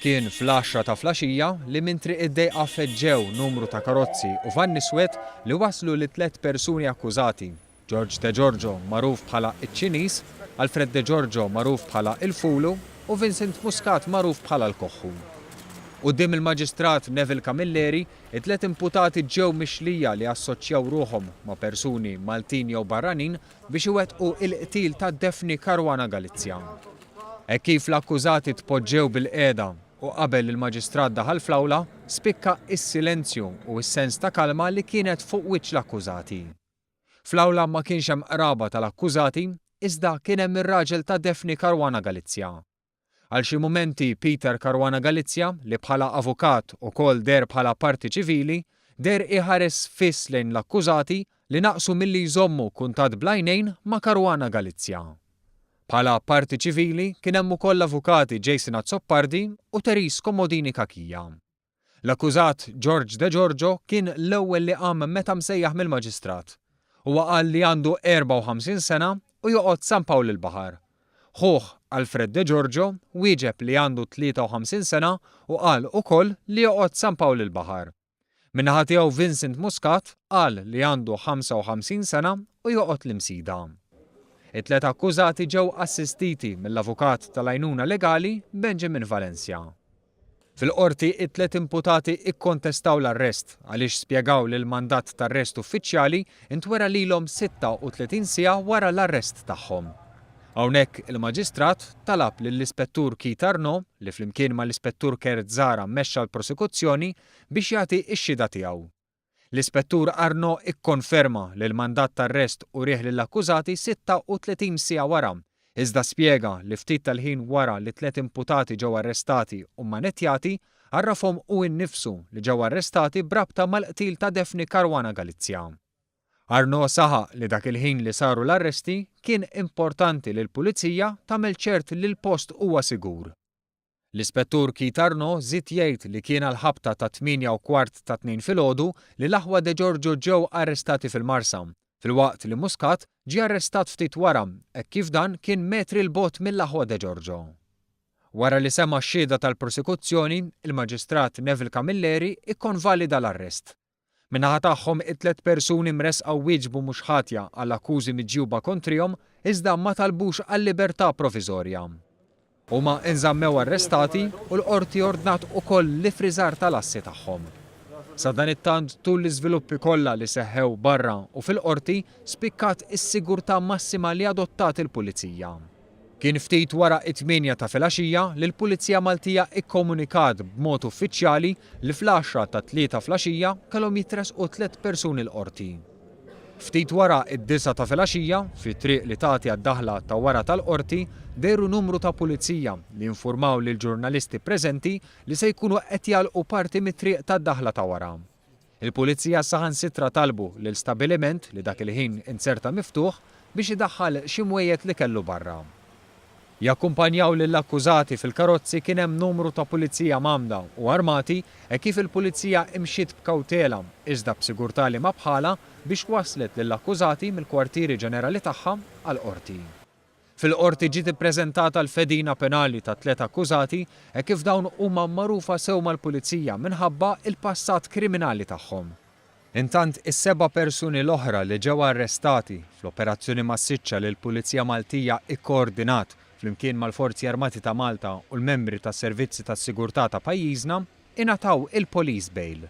Kien fl-għaxra ta' flaxija li minn Triq id-Dejqa feġġew numru ta' karozzi u vann iswed li wasslu lit-tlett persuni akkużati, George Degiorgio magħruf bħala iċ-Ċiniż, Alfred Degiorgio magħruf bħala il-Fulu u Vincent Muscat magħruf bħala l-Koħħu. Quddiem il-Maġistrat Neville Camilleri, it-tlett imputati ġew mixlija li assoċjaw ruħhom ma' persuni Maltin jew barranin biex iwettqu il-qtil ta' Daphne Caruana Galizia. Hekk kif l-akkużati tpoġġew bilqiegħda u qabel il-Maġistrat daħal fl-awla, spikka s-silenzju u s-sens ta' kalma li kienet fuq wiċċ l-akkużati. Fl-awla ma kienx hemm qraba tal-akkużati, iżda kien hemm ir-raġel ta' Daphne Caruana Galizia. Għal xi mumenti Peter Caruana Galizia, li bħala avukat ukoll deher bħala parti ċivili, deher iħares fiss lejn l-akkużati li naqsu milli jżommu kuntatt bl-għajnejn ma' Caruana Galizia. Bħala parti ċivili kien hemm ukoll l-avukati Jason Azzopardi u Therese Comodini Cachia. L-akkużat George Degiorgio kien l-ewwel li qam meta msejjaħ mill-Maġistrat. Huwa qal li għandu 54 sena u joqgħod San Pawl il-Baħar. Ħuh, Alfred Degiorgio, wieġeb li għandu 53 sena u qal ukoll li joqgħod San Pawl il-Baħar. Min-naħa tiegħu Vincent Muscat qal li għandu 55 sena u joqgħod l-Imsida. It-tliet akkużati ġew assistiti mill-avukat tal-għajnuna legali Benjamin Valencia. Fil-Qorti, it-tliet imputati kkontestaw l-arrest għaliex spjegaw li l-mandat t'arrest uffiċjali ntwera lilhom 36 siegħa wara l-arrest tagħhom. Hawnhekk il-Maġistrat talab lill-Ispettur Keith Arnaud, li flimkien mal-Ispettur Kurt Zahra mexxa l-prosekuzzjoni, biex jagħti x-xhieda tiegħu. L-Ispettur Arnaud ikkonferma li l-mandat t'arrest urieh lill-akkużati 36 siegħa wara, iżda spjega li ftit tal-ħin wara li t-tliet imputati ġew arrestati u mmanettjati, għarrafhom hu nnifsu li ġew arrestati b'rabta mal-qtil ta' Daphne Caruana Galizia. Arnaud saħaq li dak il-ħin li saru l-arresti kien importanti li l-Pulizija tagħmel ċert li l-post huwa sigur. L-Ispettur Keith Arnaud żied jgħid li kien għall-ħabta tat-tmienja u kwart tat-Tnejn filgħodu li l-aħwa Degiorgio ġew arrestati fil-Marsa, filwaqt li Muscat ġie arrestat ftit wara hekk kif dan kien metri 'l bogħod mill-aħwa Degiorgio. Wara li sema' x-xhieda tal-prosekuzzjoni, il-Maġistrat Neville Camilleri kkonvalida l-arrest. Min-naħa tagħhom, it-tlett persuni mressqa wieġbu mhux ħatja għall-akkużi miġjuba kontrihom iżda ma talbux għal-libertà proviżorja. Huma nżammew arrestati u l-Qorti ordnat ukoll l-iffriżar tal-assi tagħhom. Sadanittant, tul l-iżviluppi kollha li seħħew barra u fil-Qorti, spikkat is-sigurtà massima li adottat il-Pulizija. Kien ftit wara t-tmienja ta' filgħaxija li l-Pulizija Maltija kkomunikat b'mod uffiċjali li fl-għaxra tat-Tlieta flaxija kellhom jitressqu tlett persuni l-Qorti. Ftit wara d-disgħa ta' filgħaxija, fit-triq li tagħti għad-daħla ta' wara tal-Qorti, dehru numru ta' Pulizija li infurmaw lill-ġurnalisti preżenti li se jkunu qed jagħlqu parti mit-triq tad-daħla ta' wara. Il-Pulizija saħansitra talbu lil stabiliment li dak il-ħin inzerta miftuħ biex idaħħal xi mwejjed li kellu barra. Jakkumpanjaw lill-akkużati fil-karozzi kien hemm numru ta' Pulizija mgħammda u armati hekk kif il-Pulizija imxiet b'kawtela iżda b'sigurtà liema bħalha biex wasslet lill-akkużati mill-kwartieri ġenerali tagħha għall-Qorti. Fil-Qorti ġiet ippreżentata l-fedina penali tat-tliet akkużati hekk kif dawn huma magħrufa sew mal-Pulizija minħabba l-passat kriminali tagħhom. Intant is-seba' persuni l-oħra li ġew arrestati fl-operazzjoni massiċċa li l-Pulizija Maltija kkoordinat flimkien mal-Forzi Armati ta' Malta u l-membri tas-servizzi tas-sigurtà ta' pajjiżna ingħataw il-police bail.